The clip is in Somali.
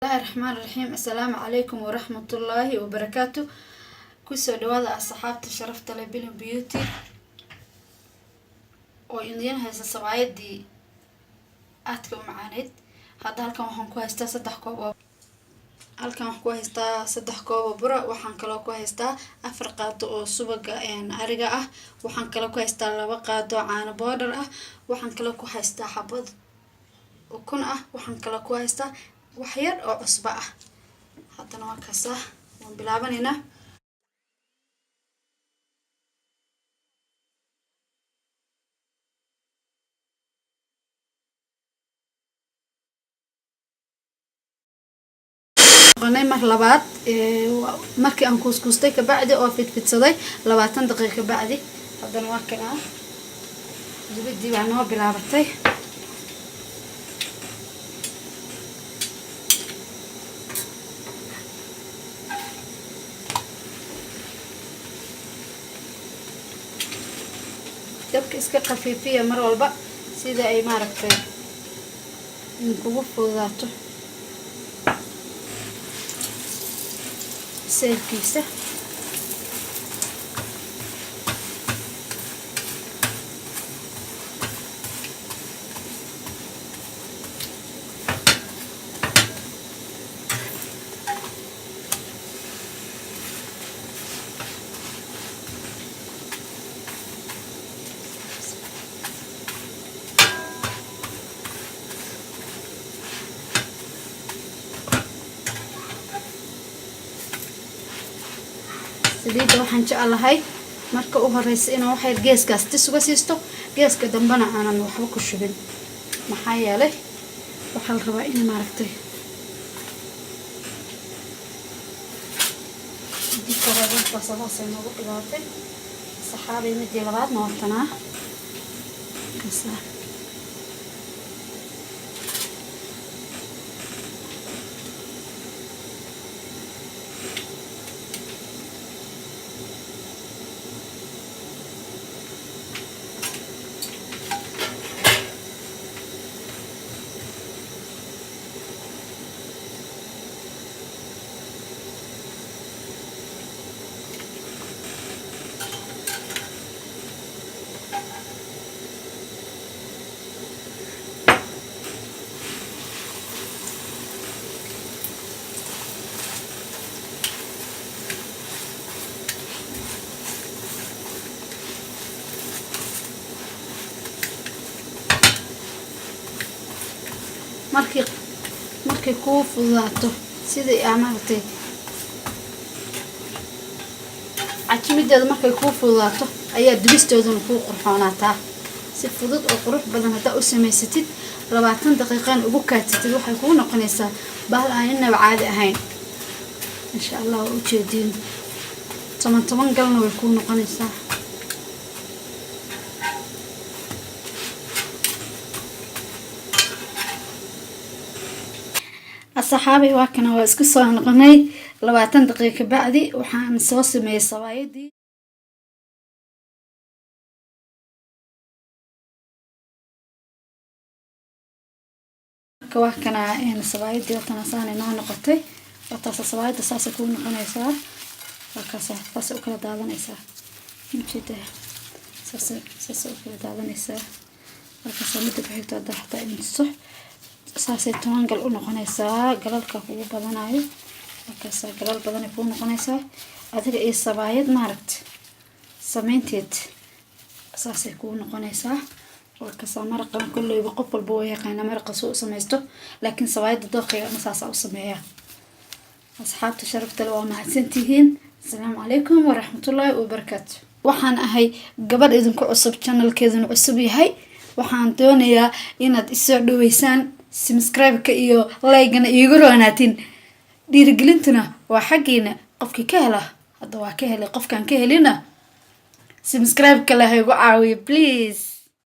Bismillahi raxmaani raxiim. Assalaamu calaykum waraxmatullaahi wabarakaatu. Kusoo dhawaada, asxaabta sharafta leh, Bilan Beauty oo idiin haysa sabaayadii aadka u macaaneyd. Hadda halkan waxaan ku haystaa 3 koob oo, halkan waxaan ku haystaa 3 koob oo bura. Waxaan kaloo ku haystaa 4 qaado oo subaga ariga ah. Waxaan kaloo ku haystaa 2 qaado caano boodhar ah. Waxaan kaloo ku haystaa xabad ukun ah. Waxaan kaloo ku haystaa wax yar oo cusbo ah. Haddana waa kaasa, waan bilaabanaynaa. Noqonay mar labaad markii aan kuuskuustay kabacdi oo fidfidsaday 20 daqiiqo kabacdi. Haddana waa kanaa, dubidii baa noo bilaabatay. Dabka iska khafiifiya mar walba sida ay maaragtay kugu fududaato seelkiisa. Saliidda waxaan jeclahay marka u horeysa inaan waxyar geeskaas tis uga siisto, geeska dambena aanan waxba ku shubin, maxaa yeelay waxaa la rabaa in maaragtay dibkabaadaasay noogu bilaabatay. Saxaabay, midii labaadna watanaa kasaa. Markay kuu fududaato sidai aa maaragtay cajimideeda, markay kuu fududaato ayaa dubistooduna kuu qurxoonaataa. Si fudud oo qurux badan haddaa u samaysatid, 20 daqiiqan ugu kaadsatid, waxay kuu noqonaysaa bahal aan inaba caadi ahayn, insha Allah. Waa ujeediin, toban toban galna way kuu noqonaysaa. Asxaabay, waa kana, waa isku soo noqonay 20 daqiiqo bacdi. Waxaan soo sameeyey sabaayadii. Marka waa kana sabaayadii, watana saan inoo noqotay. Wataasa sabaayadda, saasay kuu noqonaysaa. Waa kaasa, saasay u kala daadanaysaa, ujeedaa, saasay u kala daadanaysaa. Markaasa midda ku xigto hadda xataa intuso, saasay 10 gal u noqonaysaa. Galalka kugu badanayo, markaasa galal badanay kuu noqonaysaa. Adiga iyo sabaayad maaragta sameynteed saasay kuu noqonaysaa. Markaasa maraqan kolleyba qof walba waa yaqaana maraqa suu u samaysto, laakiin sabaayadda dooqiga ama saasaa u sameeyaa. Asxaabta sharafta le, waa mahadsantihiin. Asalaamu calaykum waraxmatullaahi wabarakaatu. Waxaan ahay gabadh idinku cusub, channelkeeduna cusub yahay. Waxaan doonayaa inaad isoo dhaweysaan, subscribe-ka iyo like-gana iigu roonaatin. Dhiirigelintuna waa xaggiina. Qofkii ka hela hadda waa ka helay, qofkaan ka helina subscribe-ka leh igu caawiyo, please.